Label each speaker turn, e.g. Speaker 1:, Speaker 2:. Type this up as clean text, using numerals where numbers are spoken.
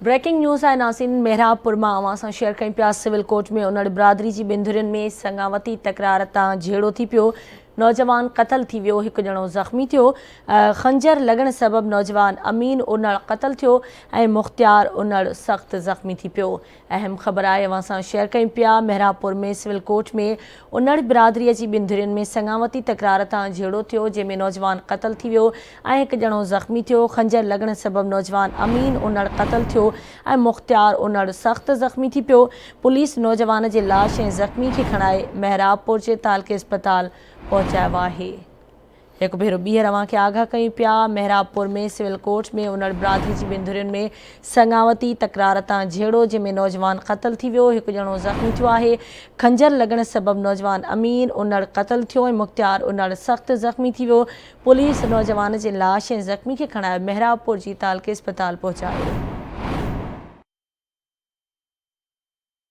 Speaker 1: Breaking news آهي ناظرين محرابپور مان اوهان سان شيئر ڪيون پيا سول ڪورٽ ۾ انڙ برادري جي ٻن ڌرين ۾ سڱاوتي تڪرار تان جهيڙو ٿي پيو نوجوان قتل ٿي ويو هڪ ڄڻو زخمي ٿيو خنجر لڳڻ سبب نوجوان امين انڙ قتل ٿيو ۽ مختيار انڙ سخت زخمي ٿي پيو اهم خبر آهي اوهان سان شيئر ڪيون پيا محرابپور ۾ سول ڪورٽ ۾ انڙ برادري جي ٻن ڌرين ۾ سڱاوتي تڪرار تان جهيڙو ٿيو جنهن ۾ نوجوان قتل ٿي ويو ۽ هڪ ڄڻو زخمي ٿيو خنجر لڳڻ سبب نوجوان امين انڙ قتل ٿيو ۽ مختيار انڙ سخت زخمي ٿي پيو پوليس نوجوان جي لاش ۽ زخمي کي کڻائي محرابپور جي تعلقي اسپتال پهچايو آهي. هڪ ڀيرو ٻيهر اوهان کي آگاهه ڪيون پيا، محرابپور ۾ سول ڪورٽ ۾ انڙ برادري جي ٻن ڌرين ۾ سڱاوتي تڪرار تان جهيڙو جنهن ۾ نوجوان قتل ٿي ويو، هڪ ڄڻو زخمي ٿيو آهي، خنجر لڳڻ سبب نوجوان امين انڙ قتل ٿيو ۽ مختيار انڙ سخت زخمي ٿي ويو، پوليس نوجوان جي لاش ۽ زخمي کي کڻائي محرابپور جي تعلقي اسپتال پهچايو.